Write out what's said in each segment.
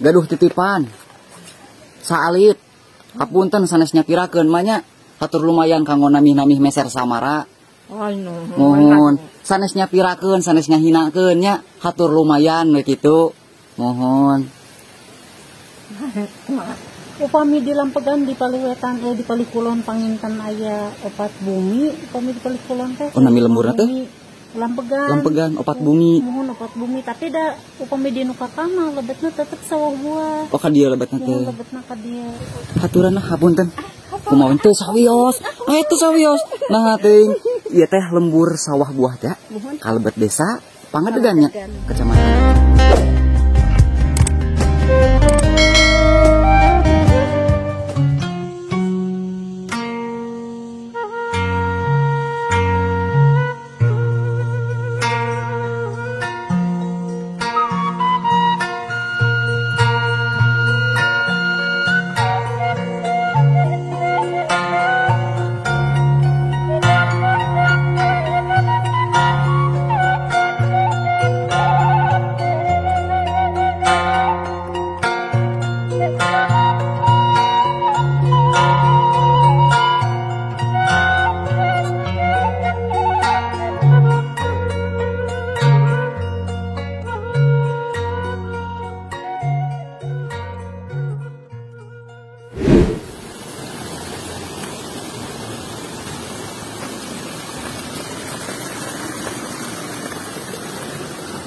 Gaduh titipan. Saalit. Hapunten sanes nyapirakeun mah nya. Hatur lumayan kanggo namih-namih meser samara. Mohon sanes nyapirakeun, sanes nyahinakeun nya. Hatur lumayan we kitu. Mohon. Upami di Lampegan di Paliwetan di Palikulon panginten aya opat bumi, upami di Palikulon teh. Oh, nami lemburna teh? Lampegan. Lampegan opat bumi. Mohon opat bumi, tapi da upami di nu kakana lebetna tetep sawah buah. Oh, ka dieu lebetna teh. Mohon lebetna ka dieu. Haturan hapunten. Kumaha teh sawios? Teu sawios. Nah teuing ieu teh lembur sawah buah teh. Kalebet desa Pangadegan nya, kecamatan.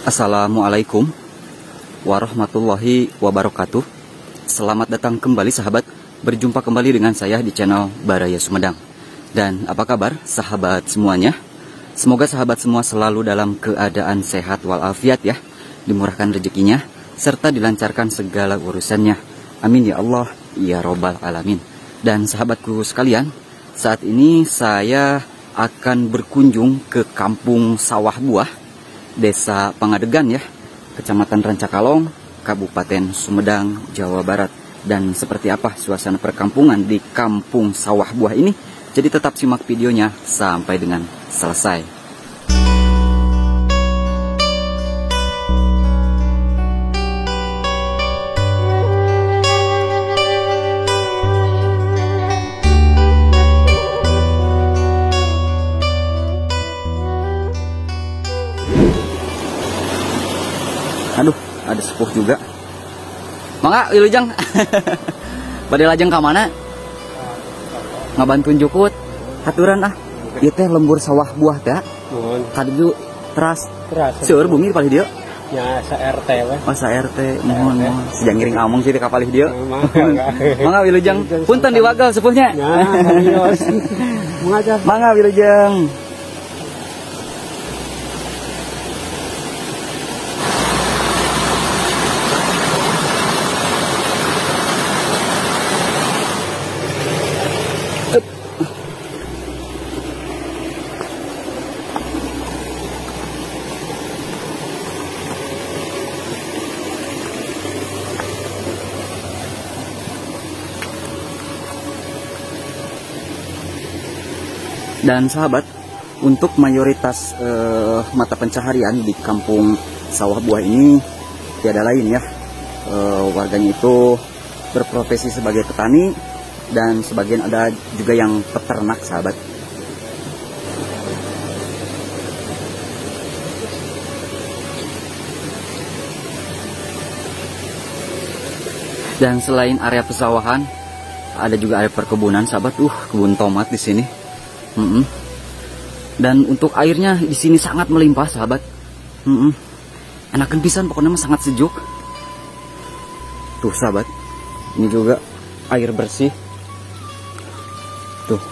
Assalamualaikum warahmatullahi wabarakatuh. Selamat datang kembali sahabat. Berjumpa kembali dengan saya di channel Baraya Sumedang. Dan apa kabar sahabat semuanya? Semoga sahabat semua selalu dalam keadaan sehat walafiat ya. Dimurahkan rezekinya serta dilancarkan segala urusannya. Amin ya Allah ya Robbal Alamin. Dan sahabatku sekalian, saat ini saya akan berkunjung ke kampung Sawah Buah, Desa Pangadegan ya, Kecamatan Rancakalong, Kabupaten Sumedang, Jawa Barat. Dan seperti apa suasana perkampungan di kampung Sawah Buah ini? Jadi tetap simak videonya sampai dengan selesai. Aduh, ada sepuh juga. Mangga, wilujeng. Bade lajeng ka mana? Ngabantuin jukut. Haturan ah. Ieu teh lembur sawah buah teh. Nuhun. Kadieu teras. Teras. Seueur bumi di palih dieu? Ya, sa RT we. Oh, sa RT. Nuhun, nuhun. Sejang ngiring among sih ka palih dieu. Mangga wilujeng. Punten diwagel sepuhnya. Ya, serius. Mangga. Mangga wilujeng. Dan sahabat, untuk mayoritas mata pencaharian di kampung Sawah Buah ini tiada lain ya. Warganya itu berprofesi sebagai petani dan sebagian ada juga yang peternak sahabat. Dan selain area pesawahan, ada juga area perkebunan sahabat. Kebun tomat di sini. Dan untuk airnya di sini sangat melimpah sahabat. Enakan pisan pokoknya mah, sangat sejuk. Tuh sahabat, ini juga air bersih. Tuh,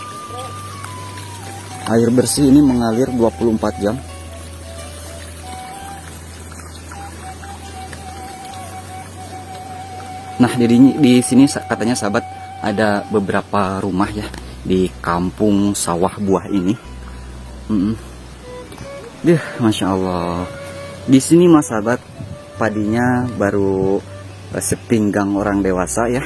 air bersih ini mengalir 24 jam. Nah, di sini katanya sahabat ada beberapa rumah ya di kampung Sawah Buah ini. Duh, masya Allah. Di sini mas sahabat padinya baru sepinggang orang dewasa ya.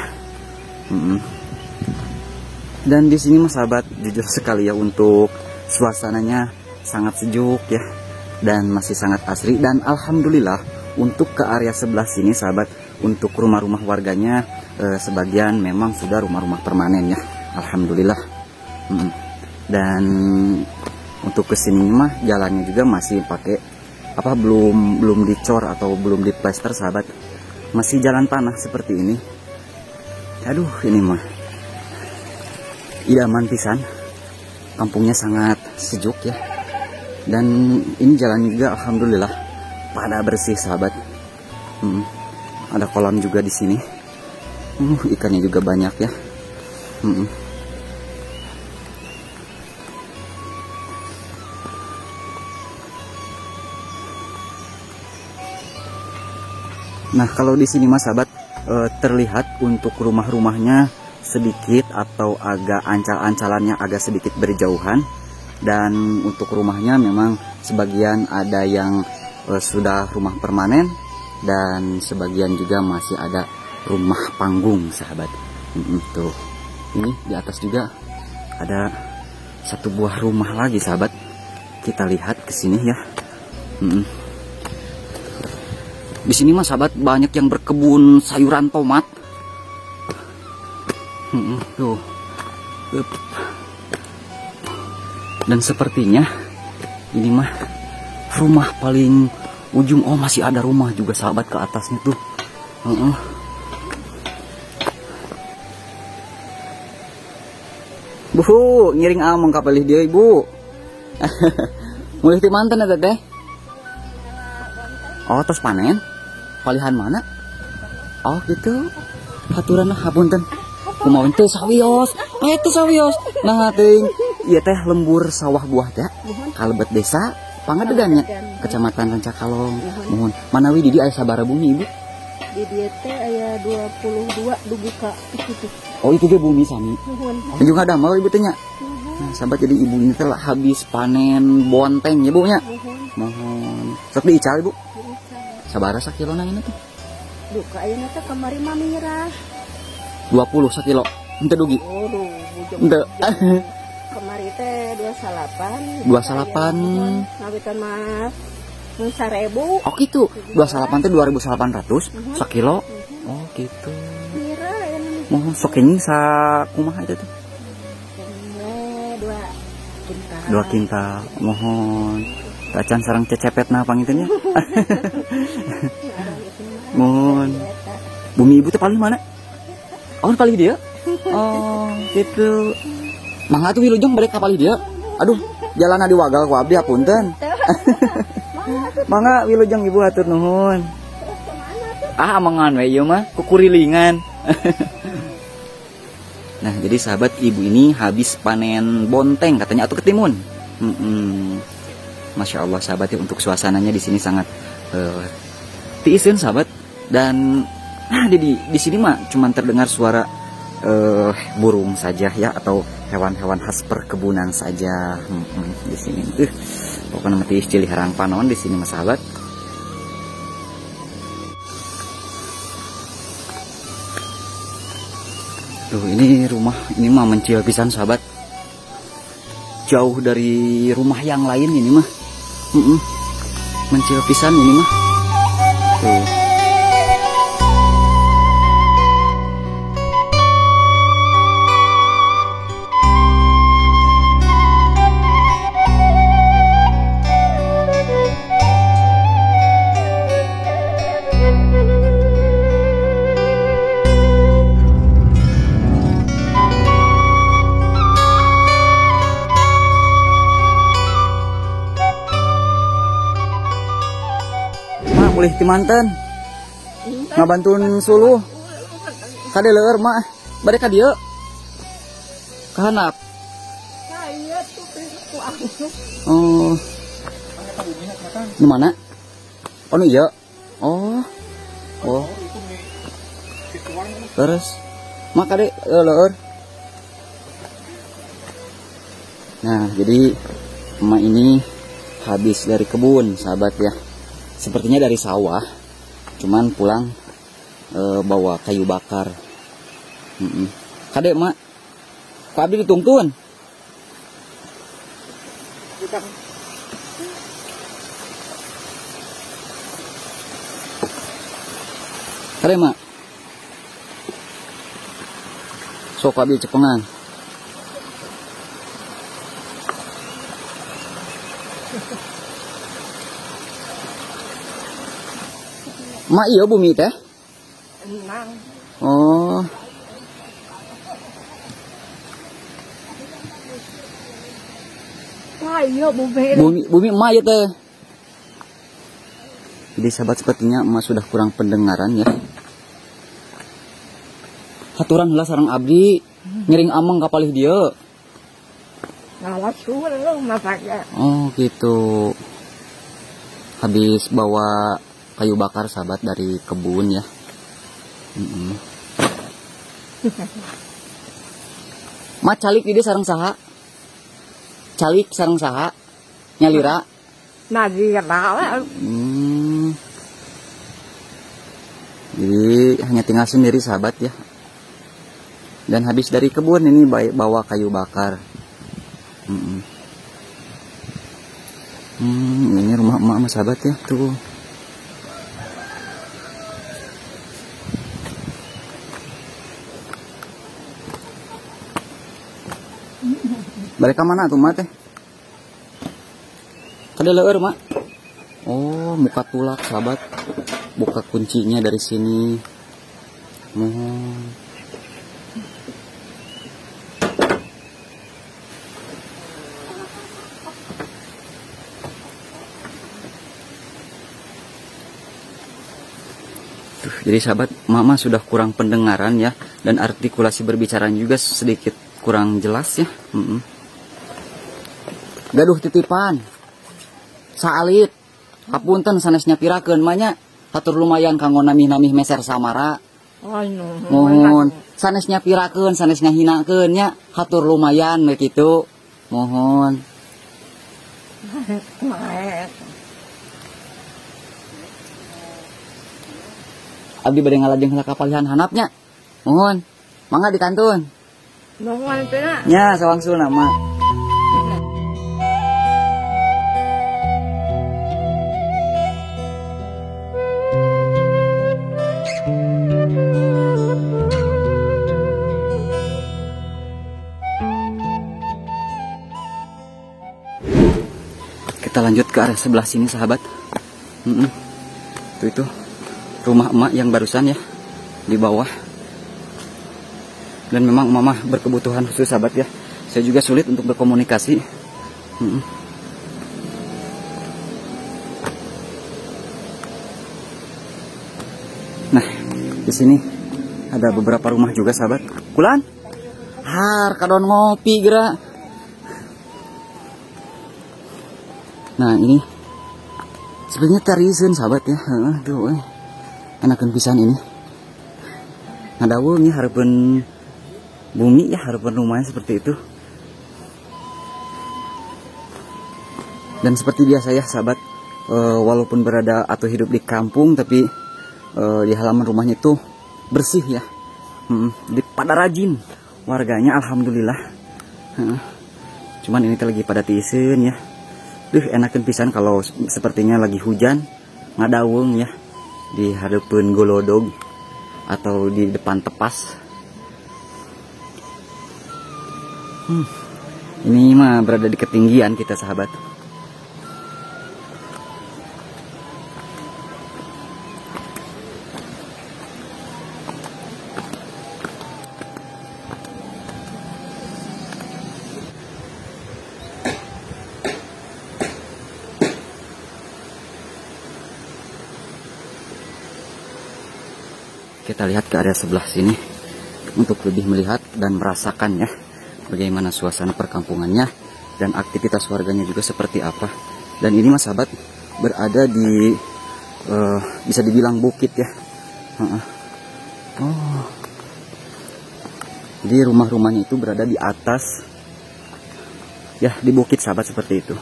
Dan di sini mas sahabat jujur sekali ya, untuk suasananya sangat sejuk ya, dan masih sangat asri. Dan alhamdulillah Untuk ke area sebelah sini sahabat, untuk rumah-rumah warganya sebagian memang sudah rumah-rumah permanen ya, alhamdulillah. Dan untuk kesini mah jalannya juga masih pakai apa, belum dicor atau belum diplester sahabat, masih jalan tanah seperti ini. Aduh, ini mah idaman pisan, kampungnya sangat sejuk ya. Dan ini jalan juga alhamdulillah pada bersih sahabat. Ada kolam juga di sini. Ikannya juga banyak ya. Nah, kalau di sini mas sahabat, terlihat untuk rumah-rumahnya sedikit atau agak ancal-ancalannya agak sedikit berjauhan. Dan untuk rumahnya memang sebagian ada yang sudah rumah permanen dan sebagian juga masih ada rumah panggung sahabat. Tuh, ini di atas juga ada satu buah rumah lagi sahabat. Kita lihat ke sini ya. Di sini mas sahabat banyak yang berkebun sayuran tomat. Tuh. Dan sepertinya ini mah rumah paling ujung. Oh, masih ada rumah juga sahabat ke atasnya tuh. Bu, ngiring ameng ka palih dieu ibu. Mulih ti manten eta teh? Oh, terus panen? Palihan mana? Oh, gitu. Haturan hapunten. Kumaha teu sawios? Teu sawios. Nah, teuing ieu teh lembur sawah buah teh. Kalebet desa Pangadegan nya, Kecamatan Rancakalong. Mohon. Manawi di dieu aya sabaraha bumi ibu? Di dieu teh aya 22 dugi ka itu. Oh, itu ge bumi sami. Nuhun. Juga damel ibu teh nya. Nah, sahabat, jadi ibu ini telah habis panen bonteng ya bu nya. Mohon. Sok diical ibu. Sabaraha sakilona ini tuh? Duka ayeuna teh kamari mah mirah. 20 sakilo. Henteu dugi. Oh, henteu. Kamari teh 28. 28. Ngawitan mah 1000. Oh gitu. 28 teh 2800 sakilo. Oh gitu. Mirah ayeuna. Mohon sok kenging sakumaha itu tuh? 2 kintal. 2 kintal. Mohon. Tacan sarang cecepetna panginten nya. Mohon. Bumi ibu teh paling mana? Oh, paling dia? Oh, gitu. Mangga tuh wilujeng balik ka palih dia. Aduh, jalan di wagal ku abdi hapunten. Mangga wilujeng ibu hatur nuhun. Ah, amangan we ieu mah kukurilingan. Nah, jadi sahabat, ibu ini habis panen bonteng katanya atau ketimun. Masya Allah sahabat ya, untuk suasananya di sini sangat tiiseun sahabat. Dan nah, di sini mah cuman terdengar suara burung saja ya, atau hewan-hewan khas perkebunan saja. Di sini. Pokoknya mati tiis herang panon di sini mas sahabat. Tuh, ini rumah ini mah mencil pisan sahabat. Jauh dari rumah yang lain ini mah. Mencil pisan ini mah. Tuh. Mulih ti manten ngabantun suluh kade leueur mah bade ka dieu kahanap. Oh, nu mana? Oh, nu ieu. Oh, oh, terus mah kade leueur. Nah, jadi emak ini habis dari kebun sahabat ya. Sepertinya dari sawah, cuman pulang bawa kayu bakar. Kade mak, ku abdi ditungtun. Kade mak. Sok abi cepengan. Mak iya bumi teh? Oh. Bumi emak ya teh. Jadi sahabat, sepertinya emak sudah kurang pendengaran ya. Haturan heula sareng abdi ngiring ameng ka palih dieu. Oh gitu. Habis bawa kayu bakar sahabat dari kebun ya. Mak calik di sareng saha? Calik sareng saha? Nyalira? Jadi hanya tinggal sendiri sahabat ya. Dan habis dari kebun ini bawa kayu bakar. Ini rumah emak sama sahabat ya tuh. Balik ke mana tuh mak teh? Kada leueur mak. Oh, muka tulak sahabat. Buka kuncinya dari sini. Mohon. Tuh, jadi sahabat, mama sudah kurang pendengaran ya, dan artikulasi berbicara juga sedikit kurang jelas ya. Gaduh titipan saalit kapunten sanes nyapirakeun mah nya, hatur lumayan kanggo namih-namih meser samara. Mohon sanes nyapirakeun sanes ngahinakeun nya, hatur lumayan we kitu. Mohon. Abdi bade ngalajeng heula ka palihan handapnya. Mohon. Mangga dikantun. Mohon teh nya sawangsulna mah. Kita lanjut ke arah sebelah sini sahabat. Itu rumah emak yang barusan ya di bawah. Dan memang mama berkebutuhan khusus sahabat ya. Saya juga sulit untuk berkomunikasi. Nah, di sini ada beberapa rumah juga sahabat. Kulan? Har kadon ngopi geura. Nah, ini sebenarnya teriseun sahabat ya. Tuh, enakeun pisan ini. Ngadawung ya hareupeun bumi ya, hareupeun rumahnya seperti itu. Dan seperti biasa ya sahabat, walaupun berada atau hidup di kampung, tapi di halaman rumahnya itu bersih ya. Di pada rajin warganya, alhamdulillah. Cuman ini lagi pada tiiseun ya. Duh, enakan pisan kalau sepertinya lagi hujan ngadawung ya di hareupeun golodog atau di depan tepas. Ini mah berada di ketinggian kita sahabat. Kita lihat ke area sebelah sini untuk lebih melihat dan merasakan ya bagaimana suasana perkampungannya dan aktivitas warganya juga seperti apa. Dan ini mas sahabat berada di bisa dibilang bukit ya. Oh. Jadi rumah-rumahnya itu berada di atas ya, di bukit sahabat seperti itu.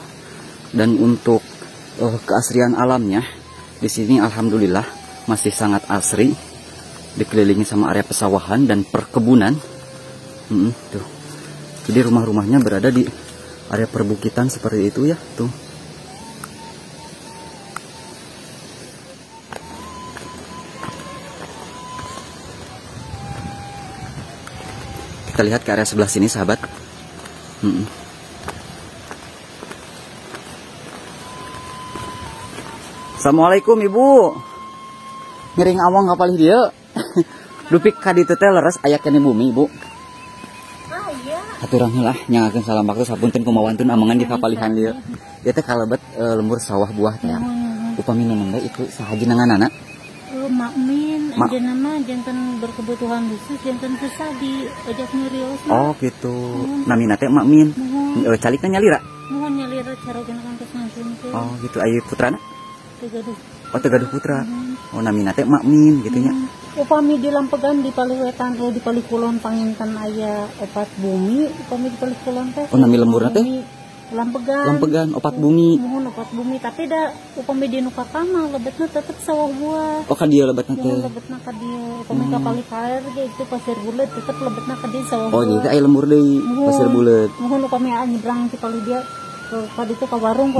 Dan untuk keasrian alamnya di sini alhamdulillah masih sangat asri. Dikelilingi sama area pesawahan dan perkebunan. Tuh. Jadi rumah-rumahnya berada di area perbukitan seperti itu ya, tuh. Kita lihat ke area sebelah sini sahabat. Assalamualaikum Ibu. Ngiring awang kapalih dieu. Dupi ka ditu teh leres aya keneh bumi Ibu. Ah iya. Haturang heula nyangakeun salam baktos hapunten kumaha wantun amengan di kapalihan dieu. Ieu teh kalebet lembur sawah buah teh. Upami nu nembe itu saha jenenganana? Makmin, anjeunna mah janten berkebutuhan khusus, janten susah di ojek nyurios. Oh gitu. Namina teh Makmin. Calikna nyalira? Muhun nyalira carogena kantos ngangkeun. Oh gitu, aya putrana? Teu gaduh. Oh teu gaduh putra. Oh namina teh Makmin gitu nya. Upami di Lampegan di Paliwetan di Palikulon panginten aya opat bumi, upami di Palikulon teh. Oh nami lemburna teh? Lampegan. Lampegan opat bumi. Muhun opat bumi, tapi da upami di nu kakama lebetna tetep sawah buah. Oh ka dieu lebetna teh. Muhun lebetna ka dieu. Upami ka Palikaer ge itu pasir buleut tetep lebetna ka dieu sawah buah. Oh jadi aya lembur deui pasir buleut. Muhun upami nyebrang ti palih dieu ka ditu ka warung,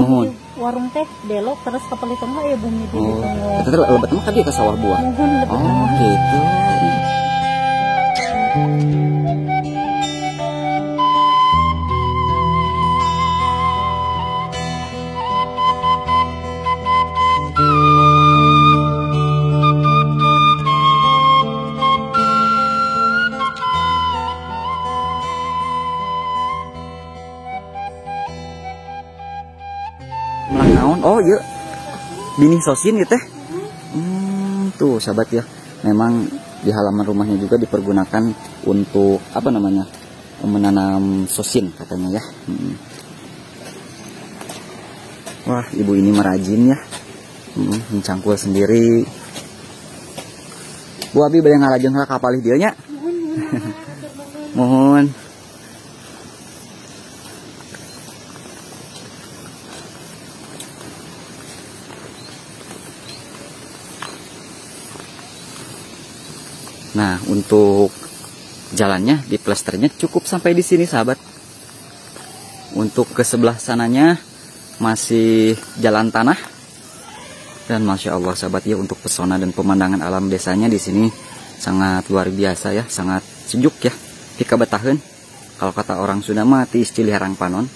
warung teh belok terus ka palih tengah aya bumi di ditu. Oh, eta teh lebetna ka dieu ka sawah buah. Muhun lebetna. Oh gitu. Oh iya, binih sosin gitu teh. Tuh sahabat ya, memang di halaman rumahnya juga dipergunakan untuk apa namanya, menanam sosin katanya ya. Wah ibu ini merajin ya, mencangkul sendiri. Bu abi bade ngalajeng ka kapalih dieu nya. Mohon. Nah, untuk jalannya di plasternya cukup sampai di sini, sahabat. Untuk ke sebelah sananya masih jalan tanah. Dan masya Allah, sahabat ya, untuk pesona dan pemandangan alam desanya di sini sangat luar biasa ya, sangat sejuk ya. Pika betaheun. Kalau kata orang Sunda mah tiis Ciliharang Panon.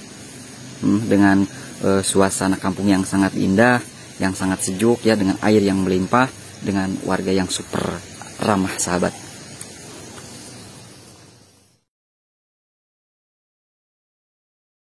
Dengan suasana kampung yang sangat indah, yang sangat sejuk ya, dengan air yang melimpah, dengan warga yang super ramah, sahabat.